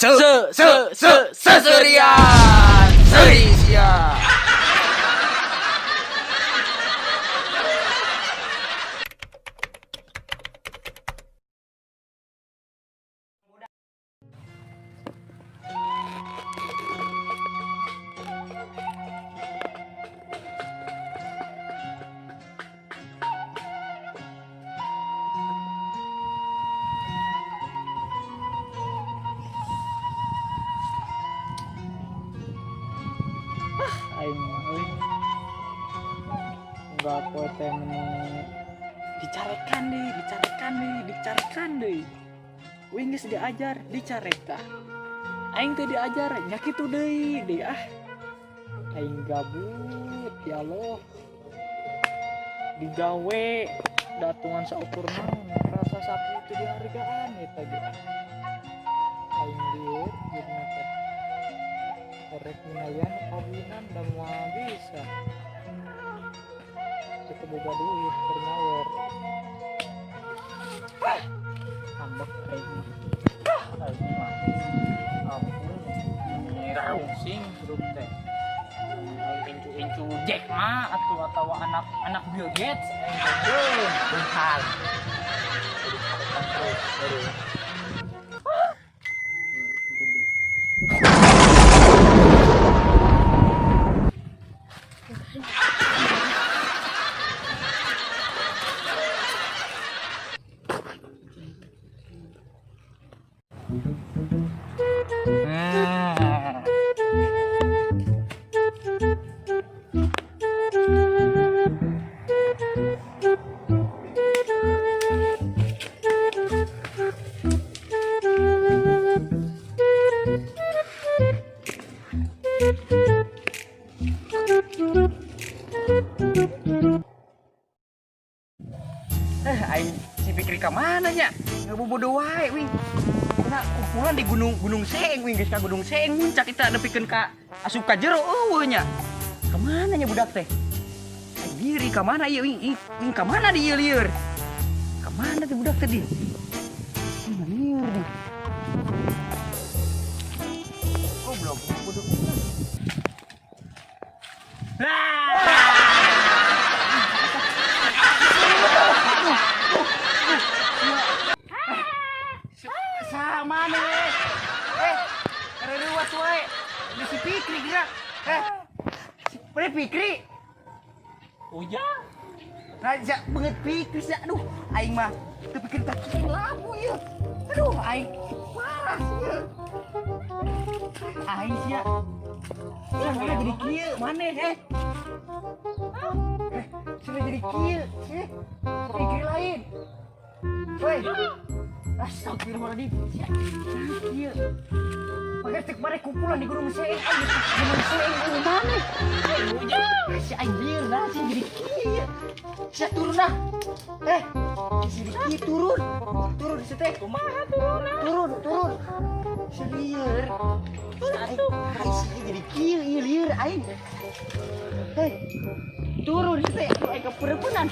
Se se se Seserian Seri sia. Aing mah euy, unggal poe teh meni dicarekan deui, dicarekan deui, dicarekan deui. Uing geus diajar, dicarekan. Aing teh diajar nya kitu deui deui. Ah, aing gabut, ya Allah. Digawe datungan saukur naon, rasa sapu teu dihargaan eta ge. Aing lieur jadina teh. Erek minayan kawinan da moal bisa. Teu boga duit keur nyawer. Ambek aing mah. Aing mah. Ampun, ini rungsing hirup teh. Aing incu-incu Jack Ma atuh atawa anak anak Bill Gates aing teh benghar. Jadi carekan terus. Aduh. Nah. Eh, aing si Fikri ka mana nya? Ngabobodo wae wing. Nah, kumpulan di Gunung Gunung Seeng wing, geus ka Gunung Seeng muncak kita nepikeun ka asup ka jero eueuh nya. Ka mana nya budak teh? Aing diri ka mana ieu wing? Ing, wing ka mana di ieu lieur? Ka mana teh budak teh di? Ing lieur di. Goblok, bodoh. Sama nih. Eh, reuwas wae. Di si Fikri gerak. Eh, si Fikri. Ujang. Raja banget Fikri sih. Aduh, aing mah teu pikir kaki aing labu ieu. Aduh, aing parah sih. Aing sia. Sia mana jadi kieu maneh eh. Eh, sia jadi kieu, sia. Fikri lain. Woi. Astagfirullahaladzim. Sia, kieu. Pakai cek mare kumpulan di Gunung Seeng, aing di Gunung Seeng eueuh maneh. Aing ujang. Si aing lieur nah sia jadi kieu. Sia turun nah. Eh, si jadi kieu turun. Turun si teh. Kumaha turunna? Turun, turun. Si lieur. Aing, aing si jadi kieu ieu lieur aing. Hei. Turun si teh, aduh aing kapeureupeunan.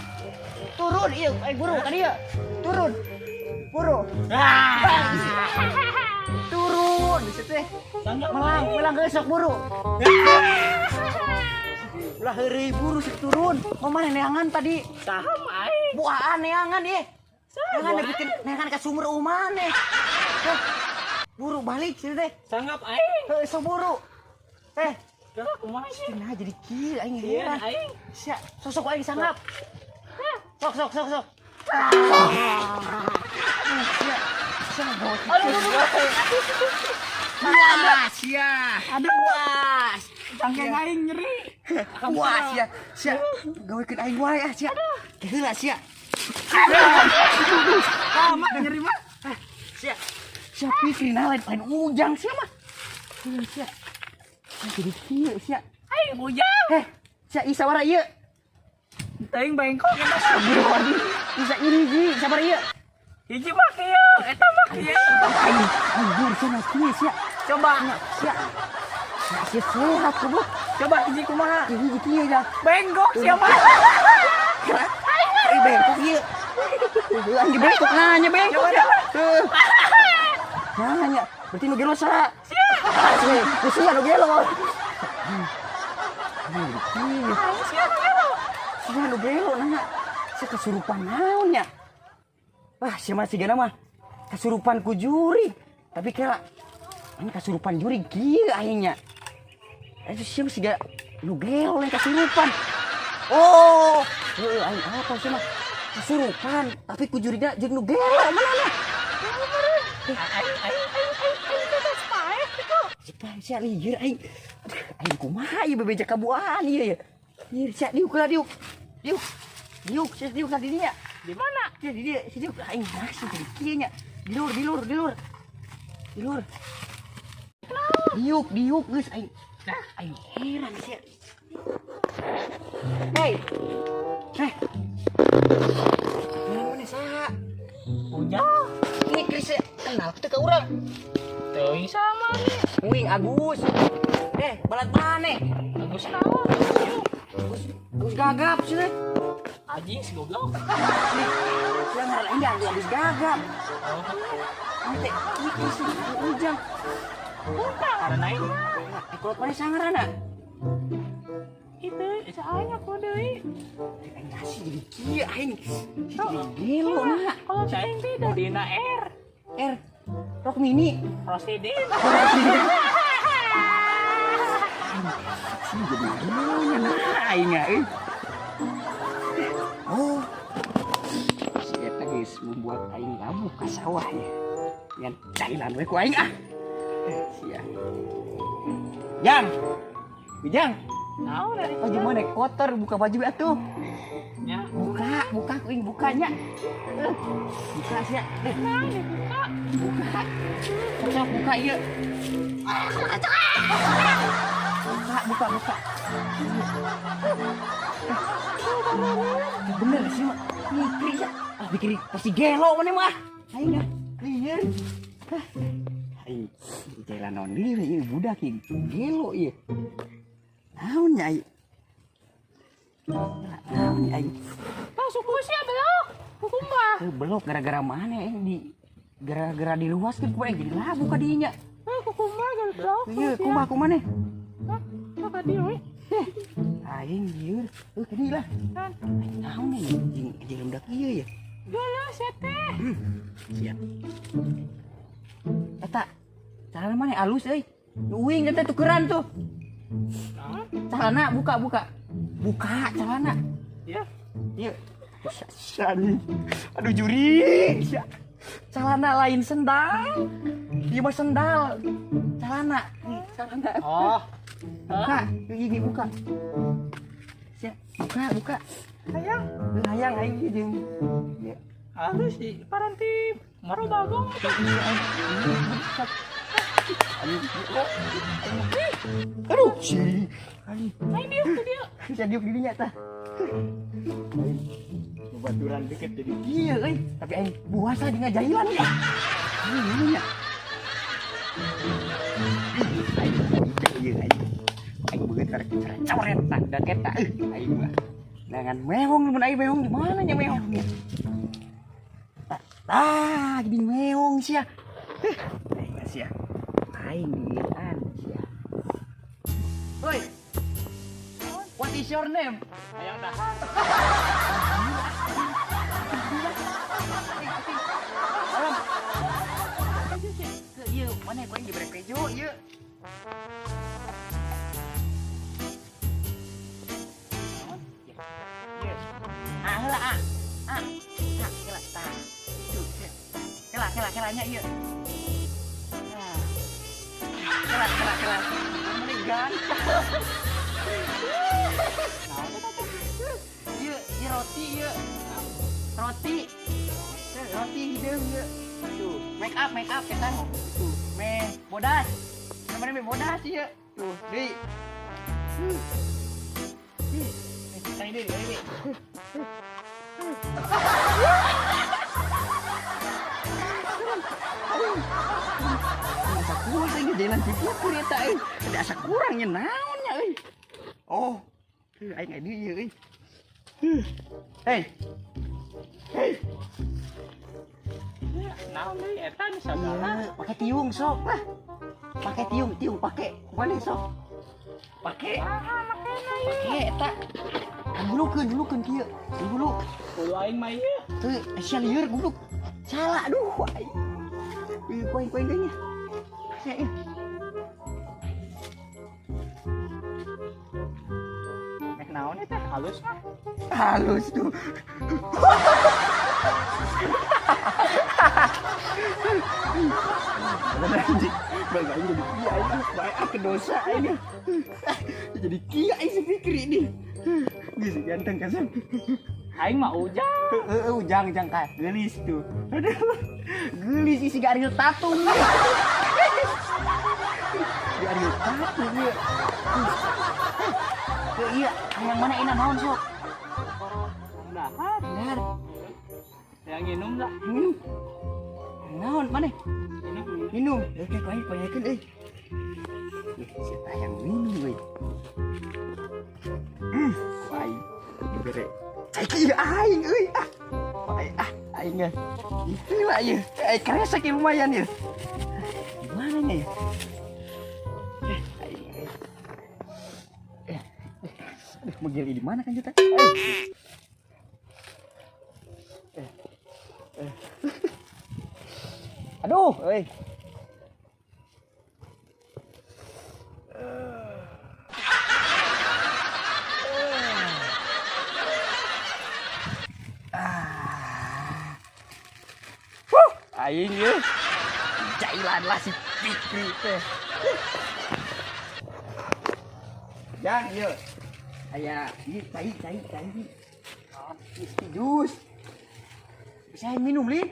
Turun ieu aing buru ka dieu. Turun. Buru. Ah. Turun si teh. Melang, melang geus sok buru. Ulah heureuy buru sok turun. Mau mana neangan tadi? Saha aing? Buaan neangan ieu. Neangan nepikeun neangan ka sumur eueuh maneh. Eh, buru balik sih teh. Sanggap aing. Heuh sok buru. Eh, Geus kumaha sih? nah jadi kieu aing Iya, heran. aing. Sia, sosok aing sanggap. Sok sok sok sok. Aduh, sia. Sia bawa. Aduh, aduh, aduh. Wah, sia. Aduh. Wah. Cangkeng aing nyeri. Wah, sia. Sia. Gawekeun aing wae ah, sia. Heula sia. Lama nyeri mah. Sia. Sia Fikri nah lain lain ujang sia mah. Heula sia. Ah, jadi kieu sia. Aing ujang. Eh, sia ieu sabaraha ieu? Teuing bengkok eta. Astagfirullahaladzim. Bisa ini hiji sabaraha ieu? Hiji mah kieu, eta mah kieu. Aing, anjir sia na kieu sia. Coba, Sia. Sia sia sehat goblok. coba hiji kumaha? Ieu hiji kieu dah. Bengkok sia mah. Aing bengkok ieu. Heuh, anjir bengkok nanya bengkok. Coba, coba. Heuh. Nanya. Berarti nu gelo saha? Sia. Sia nu gelo. Aing sia nu gelo. Sia nu gelo nanya. Sia kasurupan naon nya? Wah, sia mah sigana mah kasurupan ku jurig. Tapi kira ini kasurupan jurig kieu aing nya. Eta sia mah siga nu gelo yang kasurupan. Oh, heueuh aing apa sia mah kasurupan tapi ku jurigna jeung nu gelo mana mah. Aing aing aing aing aing teh paeh kitu. Sia sia lieur aing. Aduh, aing kumaha ieu bebeja kabuahan ieu ya. Lieur sia diuk lah diuk. Diuk. Diuk sia diuk lah di dinya. Di mana? Sia di dieu, sia diuk aing masih di kieu nya. Dilur dilur dilur. Dilur. Diuk diuk geus aing. Nah, Aing heran sia. Hei. Heh. Mana saha? Ujang. Ini Kris kenal teu ka urang. Teuing sama nih. Uing Agus. Eh, balat mana? Agus naon? Agus, Agus gagap sih. Aji si goblok. Sia ngaran aing Agus gagap. Oh, Ini teh ini Kris Ujang. kumaha ngaran aing mah? Eh, kolot mana sangarana? Itu aing aku deui. Aing nasi jadi kieu aing. Jadi gelo nah. Kalau aing teh da dina R. R Rok mini. Rosidin. Sih jadi gelonya nah aing euy. Oh. Si eta geus membuat aing labuh ka sawah ya. Ngan cailan we ku aing ah. Sia. Jang. Ujang, Naon ari? baju mana kotor buka baju atuh. Nya. Buka, buka ku aing bukanya. Buka sia. Nah, dibuka. Buka. Cocok buka ieu. Buka, buka, buka. Bener sih mah. Mikir ya. Ah, pikir pasti gelo mana mah. Aing ah, lieur. Hah. Aing jalan naon deui ieu budak ieu gelo ieu. Naon nya aing? Naon nya aing? Tah suku sia belok. Kumaha? Belok gara-gara mana aing di gara-gara diluaskeun ku aing jadi labu ka dinya. Eh, kumaha gara belok. Ieu kumaha kumaha nih? Hah? Ka dieu we. Aing lieur. Heuh ka dieu lah. Kan. Aing naon nih jeung jeung budak ieu ya. Geuleuh sia teh. Siap. Eta, celana mana alus euy. Nu uing teh tukeran tuh. Naon? Celana buka buka. Buka celana. Ya. Ieu. Sani. Aduh juri. Sia. Celana lain sendal. Ieu mah sendal. Celana. Celana. Oh. Buka. Ieu buka. Sia, buka buka. Hayang. Hayang aing ieu jeung. Ieu. Halus sih, paranti maro bagong. Aduh, si. Aing Aing dieu tuh dia. bisa diuk di dinya tah. Babaturan deket jadi kieu euy, tapi aing puasa di ngajailan ya. Ieu nya. Aing ieu aing. Aing beungeut karek coret tah da eta aing mah. Dengan mehong mun aing mehong di mana nya mehong nya? Tah, gini mehong sia. Aing mah sia. Aing dilihan sia. Hoi. What is your name? Hayang dahar. Alam. Ke ieu mana ku aing dibere kejo ieu. Ieu. Ah heula ah. Ah. Ah heula tah. Tuh. Kela kela kela nya ieu. Nah. Kela kela kela. Mana ganteng. Naon eta teh? Ieu, ieu roti ieu. Roti. Roti hideung ieu. Tuh, make up make up eta. Tuh, me bodas. Namanya me bodas ieu. Tuh, deui. Ih, kali deui, kali deui. Asa kurang aing jalan cipupur eta euy. Ada asa kurangnya naon nya euy. Oh, aing aya ieu euy. Hei. Hei. Naon deui eta nu sagala. Iya, pakai tiung sok lah. Pakai tiung, tiung pakai. Mana sok? Pakai. Ah, makena ieu. Pakai eta. Gulukeun, gulukeun kieu. Gulu. Kudu aing mah ieu. Tuh, sia lieur goblok. Salah aduh aing. Ih, poing poing deui nya. Sia ieu. Nek naon eta halus mah. Halus tuh. Bener anjing. Bang aing jadi kiai ah, bae ah ke dosa aing. Jadi kiai si Fikri ini. Geus ganteng kasep. Aing mah ujang. Heeh, ujang ujang ka geulis tuh. Aduh. Geulis isi Ariel Tatum. Di Ariel Tatum ieu. Ke iya, yang mana enak naon sok? Dahar. Benar. Yang minum lah. Minum. Naon mana? Minum. Minum. Oke, kau aing euy. Ih, siapa yang minum euy? Ku aing dibere. Cai ieu aing euy ah. Ku aing ah, aing ge. Itulah ieu. Eh, kresek ieu lumayan ieu. Gimana nya ya? Eh, aing. Eh, aduh, megil di mana kan juta? Eh. Eh. Aduh, euy. Ah. Huh, aing ye. Jailan lah si Fikri teh. Jang ieu. Aya ieu cai cai cai. Isi jus. Bisa minum li.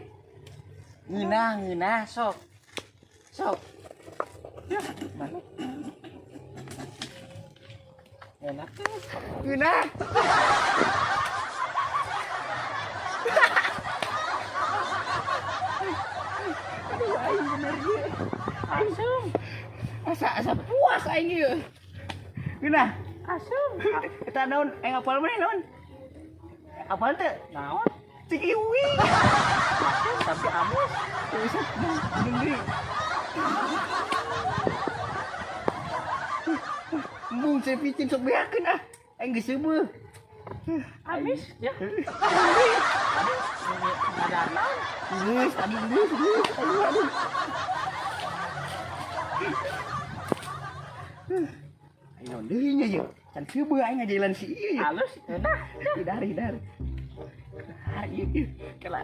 Ngeunah ngeunah sok. Sok. Ya, mana? Enak tuh. Ngeunah. Aduh, aing bener ieu. Asem. Asa asa puas aing ieu. Ngeunah. Asem. Eta naon? Aing apal maneh naon? Apal teu? Naon? Cik iwi. Asem tapi amus. Bisa minum deui. Embung saya picin sok beakeun ah. Aing geus seubeuh. Amis ya. Ada naon? Geus tadi geus geus. Aduh aduh. Aing naon deui nya ieu? Can seubeuh aing ngajalan si ieu ya. Halus enak. Hidar hidar. Hidar ieu ieu. Kela.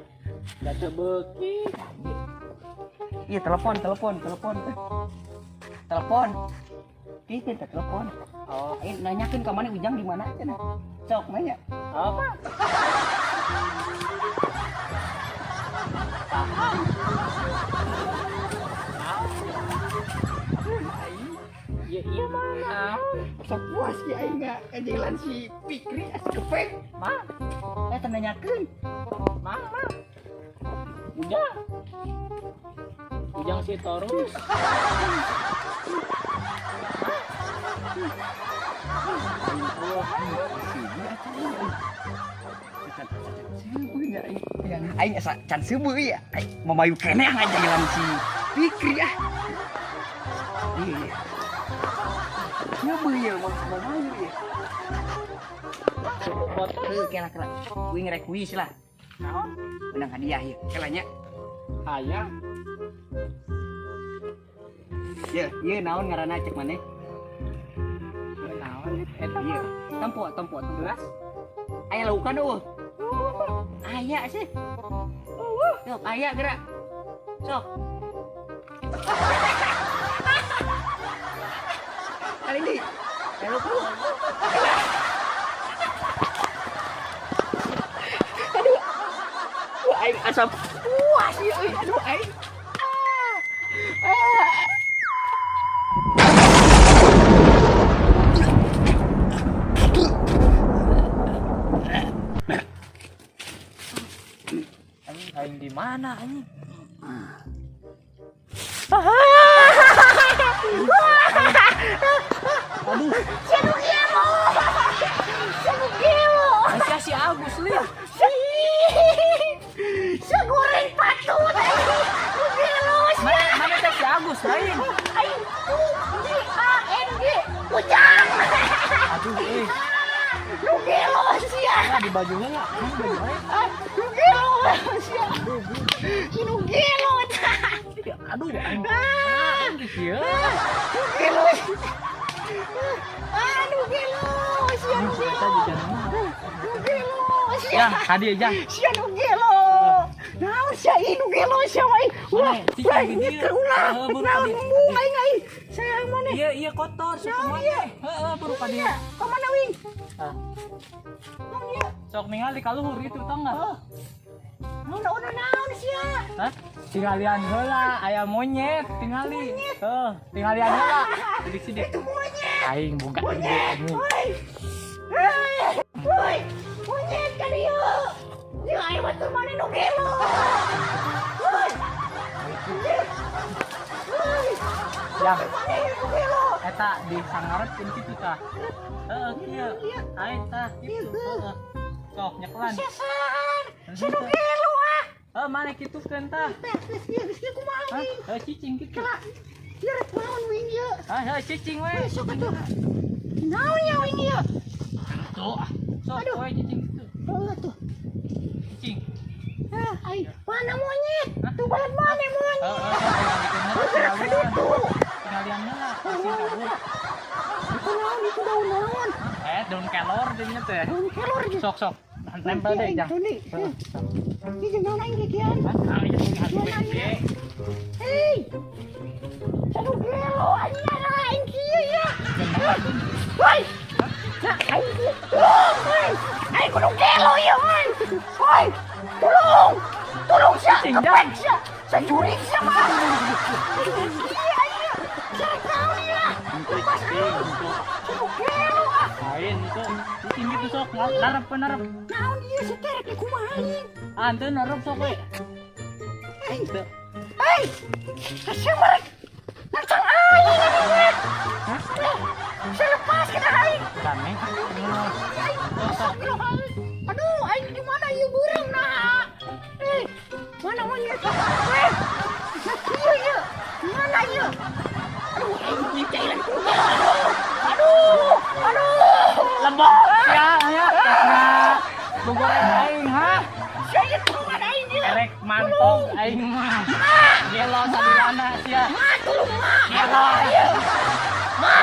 Da teu beuki. Iya telepon telepon telepon. Telepon. Kita telepon. Oh, Aing nanyakeun ka mana Ujang di mana cenah. Sok nanya. apa? Paham. Ya iya mana? Sok puas ya aing ngajalan si Fikri as kepek. Ma, Eh teu nanyakeun. ma, ma. Ujang. Ujang si Torus. Aing asa can seubeuh ya. Aing mamayu keneh ngajalan si Fikri ah. Iya. Seubeuh ya mamayu ya. Foto. Heuh kela kela. Kuing rek kuis lah. Naon? Menang hadiah ya. Kela nya. Hayang. Ye, ieu naon ngaranna cek maneh? Naon eta Ieu. mah? Tempo, tempo, tempo. Gelas. Aya laukan eueuh. Aya sih. Sok aya gerak. Sok. Kali ini. Aya laukan. Aduh. Wah, aing asa puas ieu euy. Aduh aing. Ah. Ah. Anjing aing di mana anjing? Aduh. Siapa gelo? Siapa gelo? Aisyah si Agus lihat. Si goreng patut. Aing U J A N G. Ujang. Aduh, euy. Nu gelo sia. Ah, di bajunya ya. Ini baju aing. Ah, nu gelo sia. Si nu gelo eta. Aduh, aing. Ah, Aing kieu. nu gelo. Ah, nu gelo sia, nu Eta gelo. jajanan. Nu gelo sia. Jang, kadi jang. Sia nu gelo. Naon sia ih nu gelo sia wae. Ulah, Mana? ulah Cicing di dieu. nyeker ulah. Heeh, buru Naon kadi. embung aing aing. Sayang maneh. Iya, kotor suku Naon mana? ieu? Heeh, buru kadi. Iya, ka mana wing? Ah, Naon ieu? sok ningali ka luhur itu tau enggak? Oh. Naon naon naon sia? Hah? Tinggalian heula aya monyet, tingali. Heuh, tinggalian heula. Di sini. Itu monyet. Aing boga ide Monyet. anjing. Woi. Hei. Woi. Monyet ka dieu. Ieu aing batur maneh nu gelo. Woi. Woi. Yang Maneh nu gelo. Eta di sangarepkeun kitu tah. Heeh, kieu. Aing tah kitu. Heeh. Sok nyekelan. Sesan. Si nu gelo ah. Heuh, maneh kitukeun tah. Teh, geus ieu geus ieu kumaha Hah? wing? Heuh, cicing kitu. Kela. Ieu rek naon wing ieu? Hah, heuh, cicing we. Sok atuh. Naon ya wing ieu? Tuh, ah. Sok Aduh. we cicing kitu. Heuh tuh. Cicing. Ah, ai, mana monyet? Hah? Tuh balat mana monyet? Heeh, sok Gerak ka ditu. tinggalian heula. Pasir kabur. Itu naon itu daun naon? Eh, daun kelor jadinya teh. Daun kelor gitu. Sok sok. Nempel deh, jang. Tuh nih. Ini jeung naon aing kikian? Hah? Ah, iya, iya, iya. Hei. Aduh gelo anjing aing kieu ya. Woi. Nah, aing kieu. Tolong, woi. Aing kudu gelo ieu, woi. Woi. Tolong. Tolong sia, Cicing, kepek jang. sia. Sajurig sia mah. Iya, iya. Cari naon ieu? Lepas aing. Kudu gelo ah. Lain itu. Cicing gitu sok. Narep narep. Naon ieu si terek di kumaha aing? Ah, ente narep sok we. Aing. Hei! Kasih merek. Nangcang aing ini mah. Hah? Saya lepas kena aing. Kami. Aing. Astagfirullahaladzim. Aduh, aing di mana ieu beureum nah. Eh, mana monyet? Eh, nah kieu ieu. Mana ieu? Aduh, aing nyicailan kudu. Aduh. Aduh. Aduh. Lembok ya ya. Nah, bogoreng aing ha. Sia ieu tulungan aing ieu. Erek mantog aing mah. Gelo salilana sia. Ma, tulung ma. Gelo. Ma.